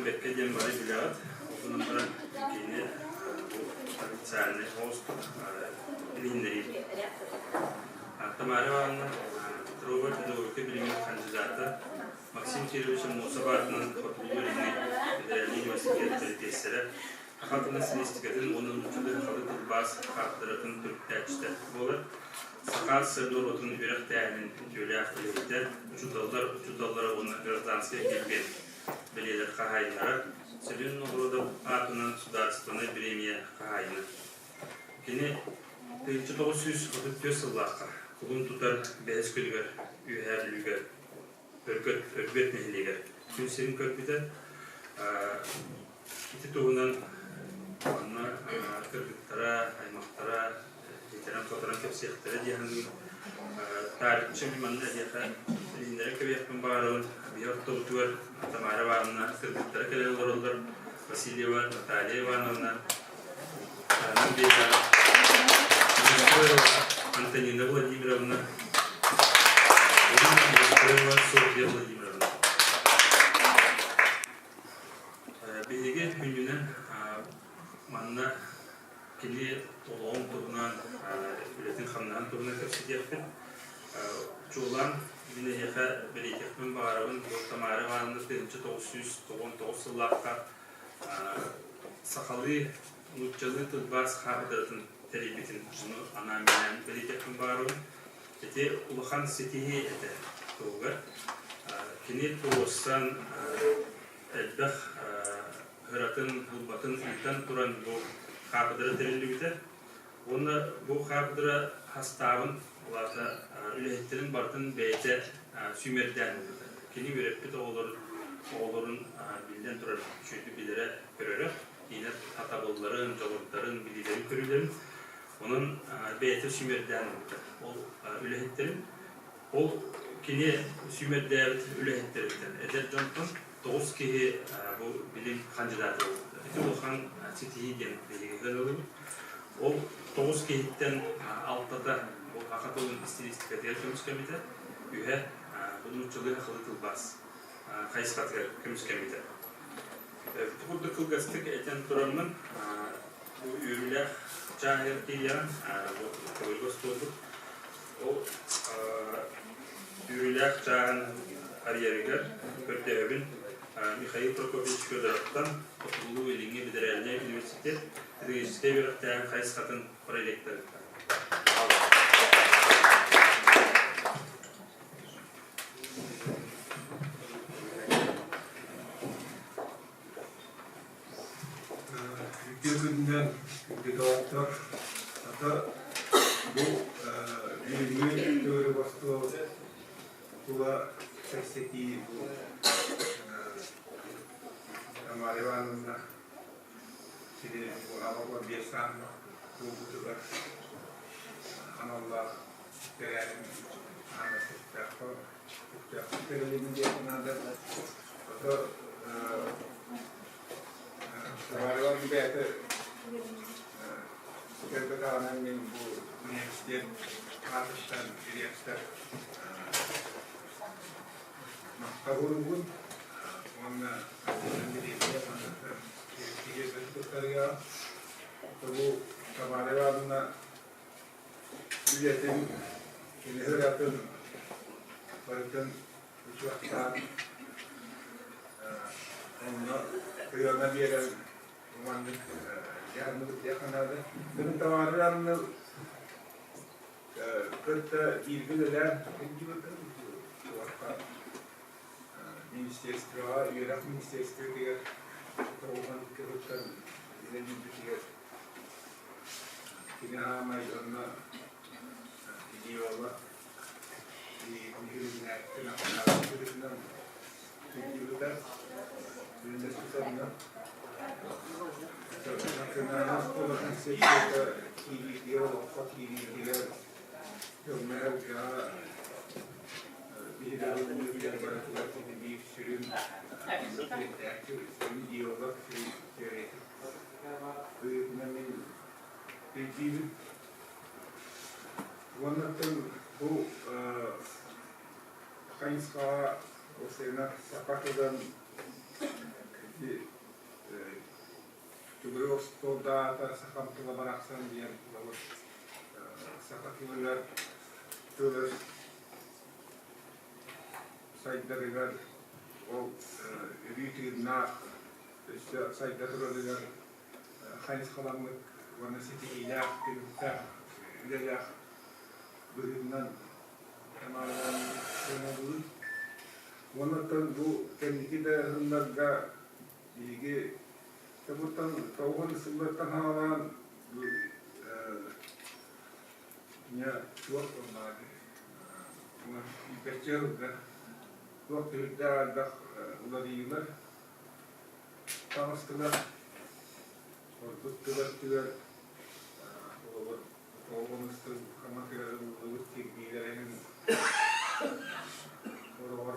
туһунан бэркэ диэн бары билэҕит. Ол гынан баран кини бу официальнай соҕустук билиһиннэриибит. Тамара Ивановна Петрова педагогика билимин хандьыдаата, Максим Кирович Аммосов аатынан Хотугулуу-Илиҥҥи федеральнай университет бэрэпиэссэрэ, саха тылын стилистикатын уонна нууччалыы сахалыы тылбаас хааппыдыратын төрүттээччитэ буолар. Саха СССР норуотун үөрэхтээһинин үтүөлээх үлэһитэ, учууталлар учууталлара уонна гражданскай килбиэн бэлиэлэр хаһаайыннара, Семен Новгородов аатынан судаарыстыбаннай бириэмийэ хаһаайына. Кини 1934 сыллаахха кулун тутар бэһис күнүгэр Үөһээ Бүлүүгэ Өргөт, Өргөт нэһилиэгэр күн сирин көрбүтэ. Ити туһунан манна кыргыттара, аймахтара итирэн-хоторон кэпсиэхтэрэ дии саныыбын. Таарыччы мин манна эһиэхэ билиһиннэрэн кэбиһиэхпин баҕарабын. Биһи ортобутугар Тамара Ивановна кыргыттара кэлэн олороллор. Васильева Наталья Ивановна, Антонина Владимировна, Софья Владимировна. Биһиги күнүнэн манна кини олоҕун туһунан, үлэтин-хамнаһын туһунан кэпсэтиэхпит. Чуолаан мин эһиэхэ бэлиэтиэхпин баҕарабын, бу Тамара Ивановна 1999 сыллаахха сахалыы, нууччалыы тылбаас хаапыдыратын тэрийбитин ону анаан-минээн бэлиэтиэхпин баҕарабын. Ити улахан ситиһии этэ туһугар. Кини туруорсан элбэх ыратын, ылбатын ыытан туран бу хаапыдыра тэриллибитэ. Уонна бу хаапыдыра хастаабын, ол аата үлэһиттэрин барытын бэйэтэ сүүмэрдээн ылбыта. Кини үөрэппит оҕолорун, оҕолорун биллэн турар үчүгэйдик билэрэ, көрөрө, кинилэр сатабылларын, дьоҕурдарын, билиилэрин көрүүлэрин. Онон бэйэтэ сүүмэрдээн ылбыта. Ол үлэһиттэрин Ол кини сүүмэрдээбит үлэһиттэриттэн эдэр дьонтон 9 киһи бу билим хандьыдаата буолбута. Ити улахан ситиһии диэн биһиги ылынабыт. Ол 9 киһиттэн алтата бу саха тылын стилистикатыгар көмүскэммитэ, үһэ бу нууччалыы сахалыы тылбаас хайысхатыгар көмүскэммитэ. Бу курдук кылгастык этэн тураммын, бу үөрүүлээх чааһыгар тиийэҕин, бу төгүрүк остуолбут Ол үөрүүлээх чааһын арыйарыгар көрдөһөбүн Михаил Прокопьевич Федоровтан Хотугулуу-Илиҥҥи федеральнай университет педагогическай үөрэхтээһин хайысхатын проректорыттан. Үтүө күнүнэн күндү доҕоттор! Хата бу бүгүҥҥү төгүрүк остуол тула кэпсэтии бу Тамара Ивановна сири бу аҕа биэс сааммах буолбутугар аналлаах тэрээһин аана сөптөөххө сөптөөхтүк тэрилиннэ диэххэ наада. Ото Тамара бэйэтэ кэлбэтэҕинэн мин бу университет аатыттан ректор махтабылбын уонна бириэмийэ туттарыга бу Тамара Ивановна үлэтин кини ыратын барытын учуоттаан онно кыана биэрэн маннык дьаһанныбыт наада. Бүгүн Тамара кытта бииргэ үлэлээн сылдьыбытым. Министерствоҕа, үөрэх министерствотыгар тоҕуһан кыһыттан үлэлиирбитигэр кини аамай онно идеолог Уонна бу хайысхаҕа саха тылын остуол даата сахам тыла барахсан диэн саха тылыгар тыл сайдарыгар ол өрүү тыыннаах өссө сайда турарыгар хайысхаламмыт уонна ситиһиилээх, түмүктээх үлэлээх быһыытынан сыаналыыбын. Уонна оттон бу кэнники да сылларга биһиги тобуттан тоҕуһун сыллартан саҕалаан бу туох буоллаҕа бэччэ сылга туох түһүрдээх элбэх уларыйыылар таҕыстылар. Ордук тыгар-тыгар холобур тоҕуһун сыл хаматыгар ылыллыбыт кирбиилэрин ороҕор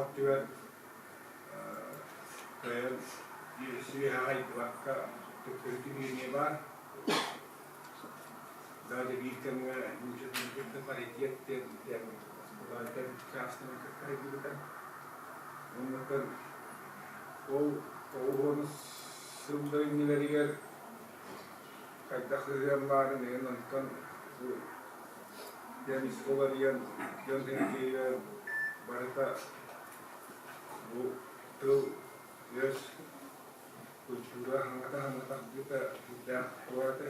өттүгэр кыайан сүөһэ хайдыбакка төттөрү түһүөнүө баар. Даже биир кэмҥэ нууччатын кытта паритет диэн оскуолаайтан чаастарын кытта хайдыбыта. Оннуттан ол 90 сыллар иннилэригэр хайдах сыһыаннаарын иһин онтон бу пианистка уларыйан дьон сэргиирэ барыта бу тыл өс культура хаҥата хаҥатардыыта сүрдээх туората.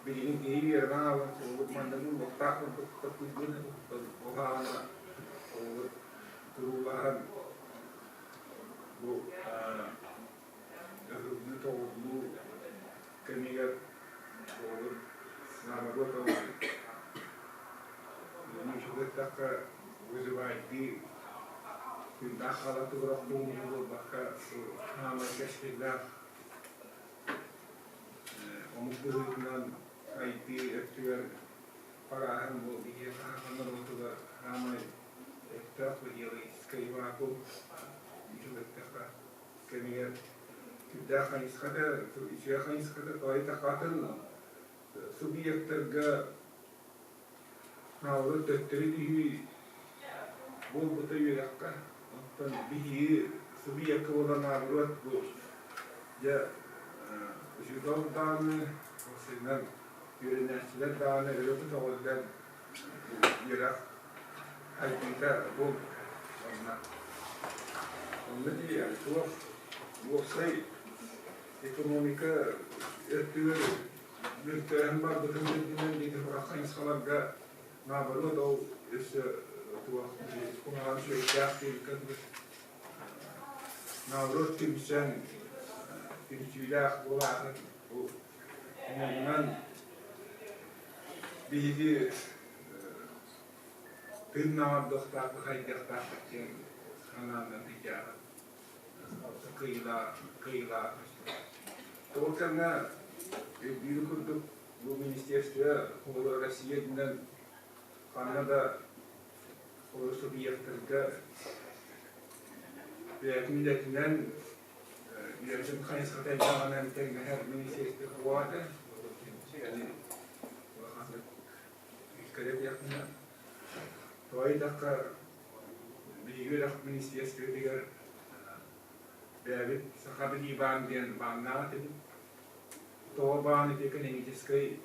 Билигин киһи үөрэнэн аалан олук манныгы уохтаах курдук токуйдун ол аана олук туруулаһан бу ыһыллыы тоҕуллуу кэмигэр олук наоборот ол үчүгэттэххэ вызывайдыы тыыннаах хаалатыгар охтуоҥҥу буолбакка хаамай кэскиллээх омук быһыытынан сайдыы өттүгэр парааһын бу биһиэхэ саха норуотугар хаамай өттөөх идеологическай вакуум үчүгэттэххэ кэмигэр сүрдээх хайысхата үчүгэй хайысхата тоойутахатын субъектарга Наоборот төттөрү түһүү буолбута үөрэххэ. Оттон биһиги субъекка буолан наоборот бу дьэ учуутал даҕаны, уопсайынан үөрэнээччилэр даҕаны өрө көтөҕүллэн үөрэх хайдыыта буолбута. Онно онно дии туох уопсай экономика өттүгэр Мүлтөөһүн барбытын үрдүнэн диэки сурах хайысхаларга наоборот ол өссө туох куһаҕан үчүгэйдээх диэбиккэ дылы наоборот түмсэн түмсүүлээх буолаатын бу омугунан биһиги тыыннаҕардыахтаахпыт хайдыахтаахпыт диэн санаанан ыйдааҕын кыайыылаах кыайыылаах Ол кэмҥэ өйдүүр курдук бу министерство холобура Россия үрдүнэн ханна да холобур субъектарга бэйэтин үлэтинэн үлэтин хайысхата элбэҕинэн тэҥнэһэр министерство буолаата. Улаханнык кэлэ диэхпинэ. Тоҕо диэтэххэ биһиги үөрэх министерствотыгар бэйэбит Саха билии баан диэн бааннаах этибит. Тоҕо баан ити экономическай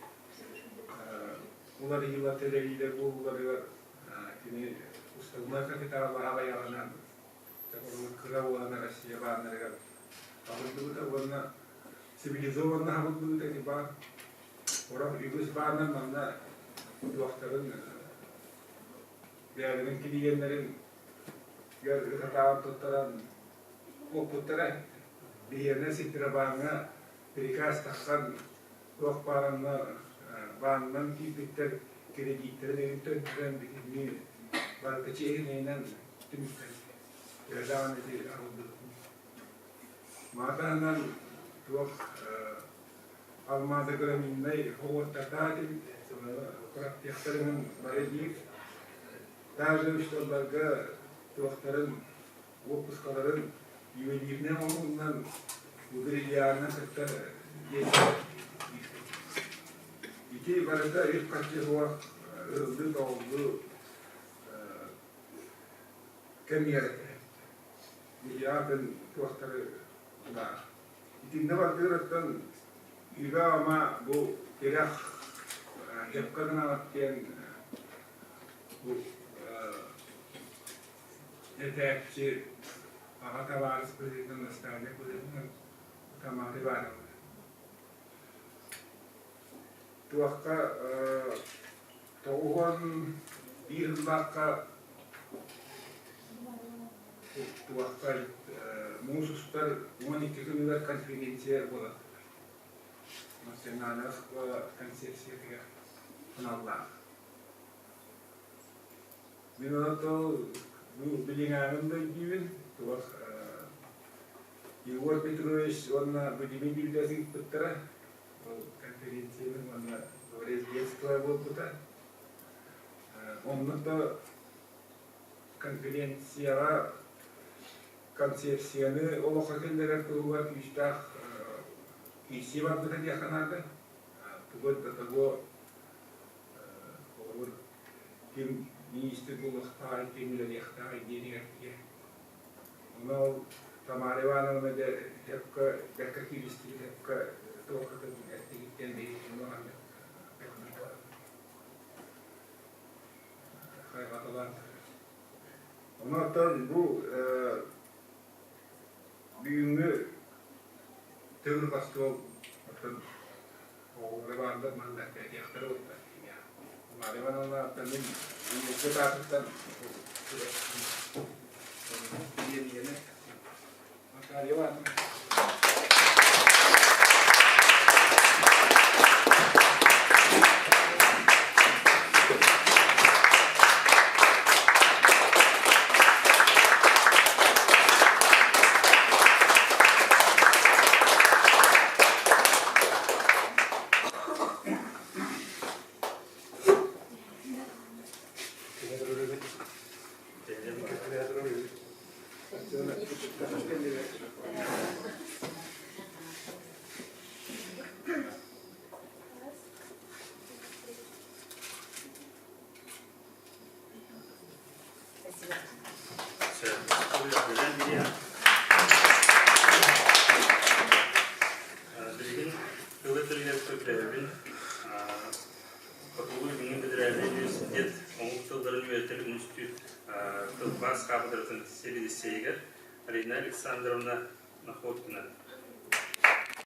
уларыйыылар төлөйүүлэр буолууларыгар кини уставной капитала аҕыйаҕынан кыра буолан Россия бааннарыгар табыллыбыта уонна цивилизованно табыллыбыта ити баан. Сорох үгүс бааннар манна туохтарын бэйэлэрин килийиэннэрин сатаан туттаран куоппуттара. Биһиэнэ Ситирабааҥҥа приказ тахсан туох баар баанынан киирбиттэр кредиттэрин өйүн төлөөн бүтүннүү барыта чиэһинэйинэн түмүктэммит. Төһө даҕаны ити арыллыбытын. Маатаһынан туох алмааза граминнай оһуоттардаах этибит. Кураттыахтарынан бары биир. Даже учууталларга туохтарын, уоппускаларын ювелирнай оҥоһугунан бриллианынан кытта Ити барыта үп-харчы суох ыһыллыы-тоҕуллуу кэмигэр этэ. Биһиги атын туохтары баар. Итиннэ бардыыраттан Үбэ-ама бу тирэх сөпкө гынаҕыт диэн бу этээччи аҕа табаарыс быһыытынан, наставник быһыытынан Тамара Ивановна. Туохха 91 сыллаахха туохха муус устар 12 күнүгэр конференция буолар. Национальнай оскуола концепциятыгар аналлаах. Мин онон бу билиҥааҥҥын да өйдүүбүн, туох Егор Петрович уонна Владимир Юрьевич ыыппыттара. Ол конференцияны уонна дворец детства буолбута. Онно да конференцияҕа концепцияны олоххо киллэрэр туһугар күүстээх киирсии барбыта диэххэ наада. Тугу да того холобур ким министр буолуохтааҕый, ким үлэлиэхтээҕий диэнигэр тиийэ. Ону ол Тамара Ивановна дьэ сөпкө бэркэ кииристибит, сөпкө туохха эттигиттэн биһиги улаханнык хайҕаталаан. Онон бу бүгүҥҥү төгүрүк остуол оттон оҕолоро бааллар манна этиэхтэрэ буолла. Тамара Ивановна мин университет аатыттан бириэмийэни Наталья Ивановна. Билигин тылы тылыгар көрдөһөбүн. Хотугу Илиҥҥи федеральнай университет омук тылларын үөрэтэр үнүстүүт тылбаас хаапыдыратын сэбиэдиссэйигэр Арина Александровна Находкина.